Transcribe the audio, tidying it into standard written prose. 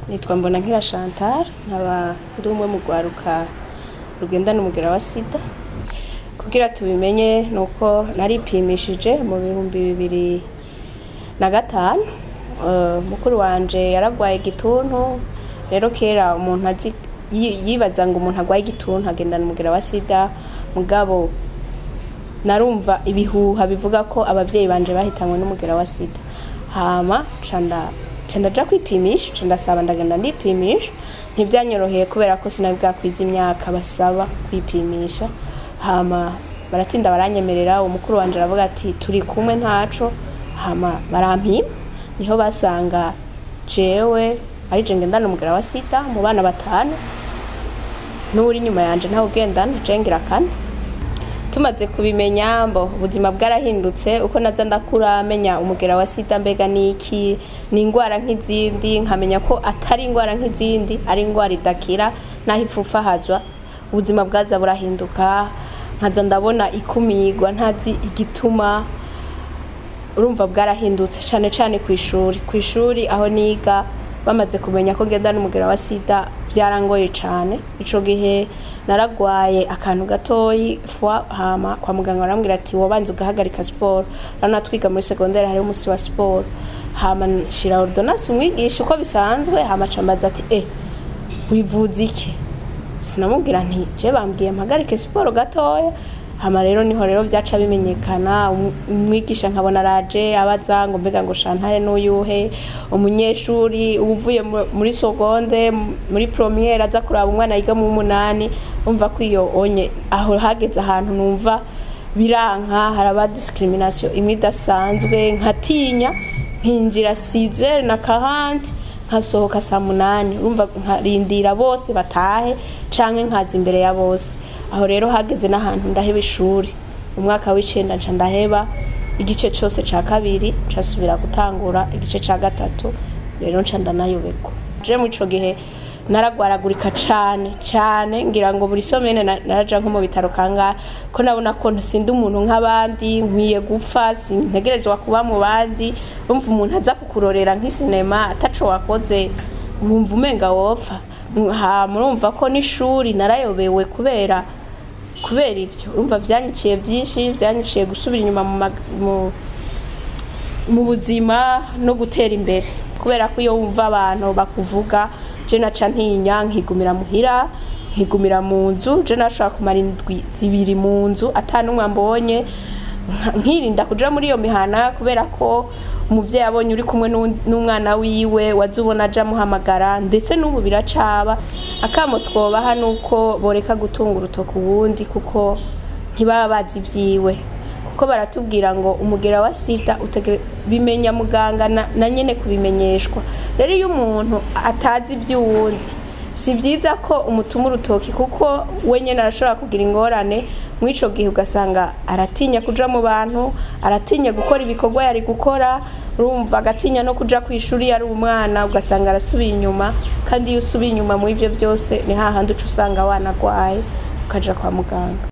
Nitwa Mbonankira Chantal, nkaba ndi umwe mu rwaruka rugendana umugera wa sida. Kugira tubimenye nuko naripimishije mu 2005. Mukuru wanje yaragwaye igituntu. Rero kera umuntu azi yibaza ngo umuntu agwaye igituntu agendana umugera wa sida, mugabo narumva ibihuha bivuga ko abavyeyi banje bahitanywe n'umugera wa sida. Hama ca ndaja kwipimisha, ca ndasaba ndagenda ndipimisha. Ntivyanyoroheye kubera ko sinari bwakwiza imyaka basaba kwipimisha. Hama baratinda baranyemerera. Umukuru wanje aravuga ati turi kumwe ntaco. Hama barampima, niho basanga jewe ari je ngendana umugera wa sida mu bana 5, n'uri inyuma yanje ntawe ugendana, je ngira 4. Tumaze kubimenya mbo ubuzima bwarahindutse. Uko naza ndakura menya umugera wa sida mbega niki, ni ingwara nk'izindi, nkamenya ko atari ingwara nk'izindi, ari ingwara idakira naho ipfupfahazwa. Ubuzima bwaza burahinduka, nkaza ndabona ikumigwa ntazi igituma. Urumva bwarahindutse cane cane kw'ishuri. Kw'ishuri aho niga bamaze kumenya ko ngendana umugera wa sida vyarangoye cane. Ico gihe naragwaye akantu gatoyi fwa, hama kwa muganga barambwira ati wobanza ugahagarika siporo. Urabona twiga muri secondaire hariho umusi wa siporo. Hama nshira ordonnance umwigisha uko bisanzwe, hama aca ambaza ati wivuza iki? Sinamubwira nti je bambwiye mpagarike siporo gatoya. Hama rero niho rero vyaca bimenyekana. Umwigisha nkabona araje abaza ngo mbega ngo Chantal n'uyuhe umunyeshuri uvuye muri seconde muri première aza kuraba umwana yiga mu 8. Umva ko iyo onye aho hageze ahantu numva biranka, haraba discrimination imwe idasanzwe, nkatinya nkinjira 6h40 nkasohoka saa 8. Urumva nkarindira bose batahe canke nkaza imbere ya bose. Aho rero hageze n'ahantu ndaheba ishuri umwaka w'9, nca ndaheba igice cose ca 2, ncasubira gutangura igice ca 3. Rero nca ndanayobegwa. Je mu ico gihe naragwaragurika cane cane, ngira ngo buri somene naraja nko mu bitaro kangahe, ko nabona ko sindi umuntu nk'abandi, nkwiye gupfa, sintegerezwa kuba mu bandi. Urumva umuntu aza kukurorera nk'isinema ataco wakoze, wumva umenga wopfa. Hama urumva ko n'ishuri narayobewe kubera ivyo. Urumva vyanyiciye vyinshi, vyanyiciye gusubira inyuma mu buzima no gutera imbere, kubera ko iyo wumva abantu bakuvuga, je naca ntinya nkigumira muhira, nkigumira mu nzu. Je nashaka kumara indwi 2 mu nzu ata numwe ambonye, nkirinda kuja muri iyo mihana, kubera ko umuvyeyi abonye uri kumwe n'umwana wiwe wazubona aja muhamagara, ndetse n'ubu biracaba. Akamo twobaha nuko boreka gutunga urutoki uwundi, kuko ntibaba bazi ivyiwe. Kuko baratubwira ngo umugera wa sida bimenya muganga na nyene kubimenyeshwa. Rero iyo umuntu atazi ivy'uwundi si vyiza ko umutuma urutoki, kuko we nyene arashobora kugira ingorane mw'ico gihe, ugasanga aratinya kuja mu bantu, aratinya gukora ibikorwa yari gukora, urumva agatinya no kuja kw'ishuri yari umwana, ugasanga arasubiye inyuma. Kandi iyo usubiye inyuma mu ivyo vyose ni hahandi uca usanga wanagwaye ukaja kwa muganga.